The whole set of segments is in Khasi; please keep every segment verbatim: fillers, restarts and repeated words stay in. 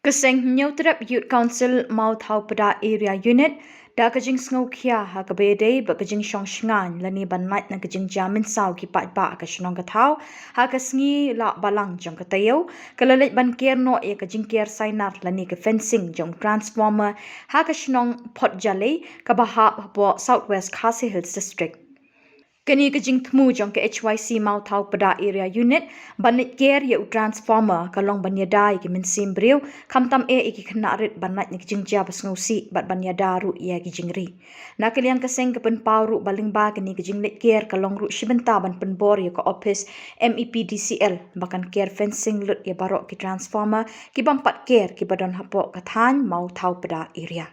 Ka seng Hynñiewtrep Youth Council Mawthaw Pda Area Unit da ka jingsngewkhia ha kaba ïadei bad ka jingshong shngaiñ lane ban lait na ka jingjia mynsaw ki paidbah ha ka shnong ka thaw ha ka sngi Lah Balang jong ka taïew, ka la leit ban ker noh ïa ka jingker sainar lane ka fencing jong transformer ha ka shnong Photjalei kaba hap hapoh South West Khasi Hills District. Kane ka jingthmu jong ka H Y C Mawthaw Pda Area Unit ban leit ker ïa u transformer ka long ban ïada ïa ki mynsiem briew, khamtam eh ïa ki khynnah rit ban lait na ki jingjia ba sngewsih bad ban ïada ruh ïa ki jingri. Na ka liang ka seng ka pynpaw ruh ba lyngba kane ka jingleit ker ka long ruh shi bynta ban pynbor ïa ka ophis M E P D C L ba kan ker fencing lut ïa baroh ki transformer ki bym pat ker kiba don hapoh ka thaiñ Mawthaw Pda Area.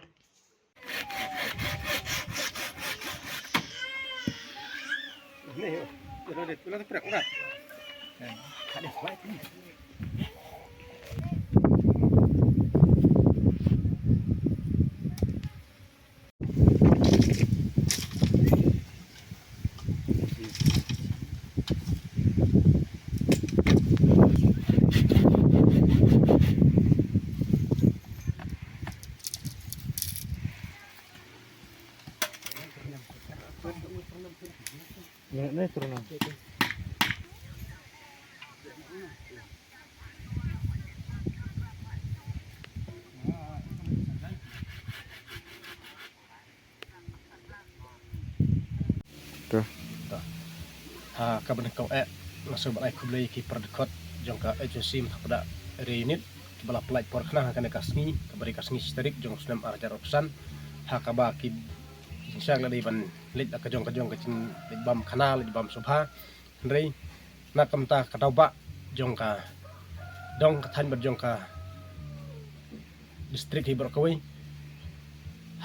Ka. Ha kaba nyngkong eh, nga sngewbha ban ai khublei ki para dkhot jong ka H Y C Mawthaw Pda Area Unit kiba la pynlait por khnang ha kane ka sngi, kaba dei ka sngi shi tarik jong u snem ar hajar arphew san, ha kaba ki jingshisha la dei ban leit la ka jong ka jong ka jingleit bam khana, leit bam sngewbha. Hynrei na ka bynta ka daw ba jong ka dong ka thaiñ bad jong ka district hi baroh kawei,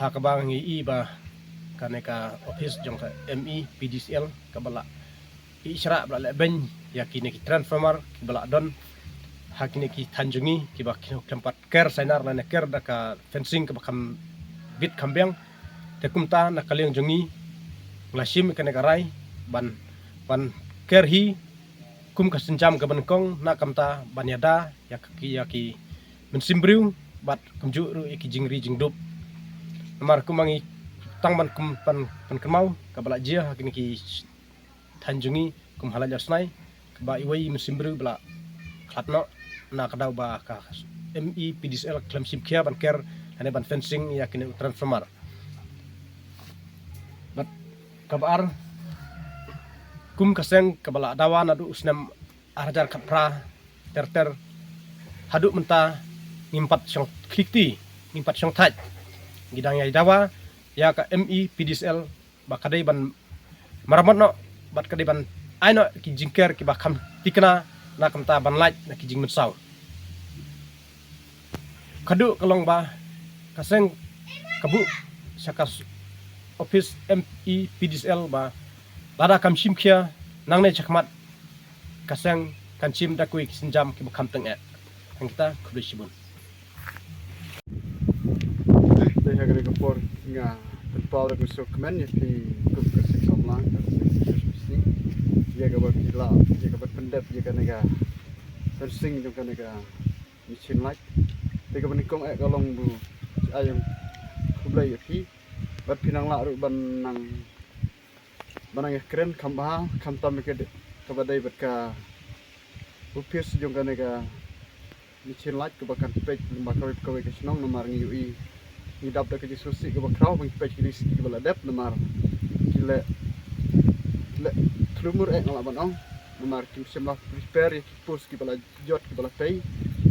ha kaba ngi i ba kane ka ophis jong ka M E P D C L kaba la i shrah ba la leh beiñ ïa kine ki transformer kiba la don ha kine ki thaiñ jong ngi kiba kino khlem pat ker sainar lane ker da ka fencing kaba kham bit kham biang. Te kumta na ka liang jong ngi nga la shim kane ka rai ban, ban ker hi kum ka sienjam kaba nyngkong na ka bynta ban ïada ïa ki, ïa ki mynsiem briew bad kumjuh ruh ïa ki jingri jingdup. Namar kum ma ngi tang ban kum, ban, ban kynmaw kaba la jia ha kine ki thaiñ jong ngi kum ha Laitlawsnai kaba iwei i mynsiem briew ba la khlad noh na ka daw ba ka M E P D C L khlem shim khia ban ker lane ban fencing ïa kine u transformer. Bad kaba ar, kum ka seng kaba la dawa naduh u snem ar hajar khatphra ter ter haduh mynta ngim pat shong khlieh kti, ngim pat shong thait. Ngi dang ïai dawa ïa ka M E P D C L ba ka dei ban maramot noh bad ka dei ban ai noh ki jingker kiba kham thikna na ka bynta ban lait na ki jingmynsaw. Ka dei ka long ba ka seng ka buh sha ka s-, ophis M E P D C L ba lada kam shim khia nangne shakhmat ka seng kan shim da kiwei ki sienjam kiba kham teng eh. Hangta khublei shibun. Te ha kane ka por nga pynpaw da ka sngewkmen ïa phi kum ka seng samla ka seng H Y C ïa kaba phi lah ïa kaba pyndep ïa kane ka fencing jong kane ka machine lait. Te kaba nyngkong eh ka long ba ai khublei ïa phi bad phi nang lah ruh ban nang, ban nang ïakren kham bha khamtam ïa ka dei, kaba dei bad ka ophis jong kane ka machine lait kaba kan peit lem bad kawei kawei ka shnong namar ngi ïohi ngi dap da ka jingsngewsih kaba khraw ban peit kine ki ski kiba la dep namar ki leh, leh thlu mur eh nga lah ban ong namar kim shym la prepare ïa ki post kiba la jot kiba la tei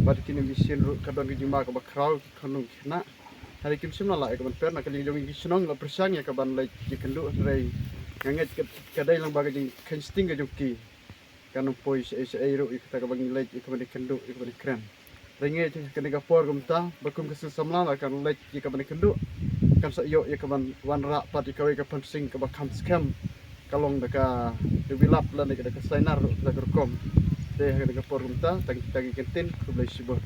bad kine machine ruh ka don ka jingma kaba khraw ki khun ki khynnah. Hynrei kim shym la lah ïa ka ban per na ka liang jong ngi ki shnong la pyrshang ïa ka ban leit ïakynduh hynrei nga ngeit ka, ka dei lang ba ka jingkheiñ sting ka jong ki. Kan ym poi shaei shaei ruh ïa kata kaba ngi leit ïa ka ban ïakynduh ïa ka ban ïakren. Hynrei nga ngeit kane ka por kumta ba kum ka seng samla la kan leit ïa ka ban ïakynduh kan sa ïoh ïa ka ban wanrah pat ïa kawei ka fencing kaba kham skhem. Ka long da ka, da ka bilap lane da ka sainar ruh da ka rukom. Te ha kane ka por kumta tang kita ki kyntien, khublei shibun.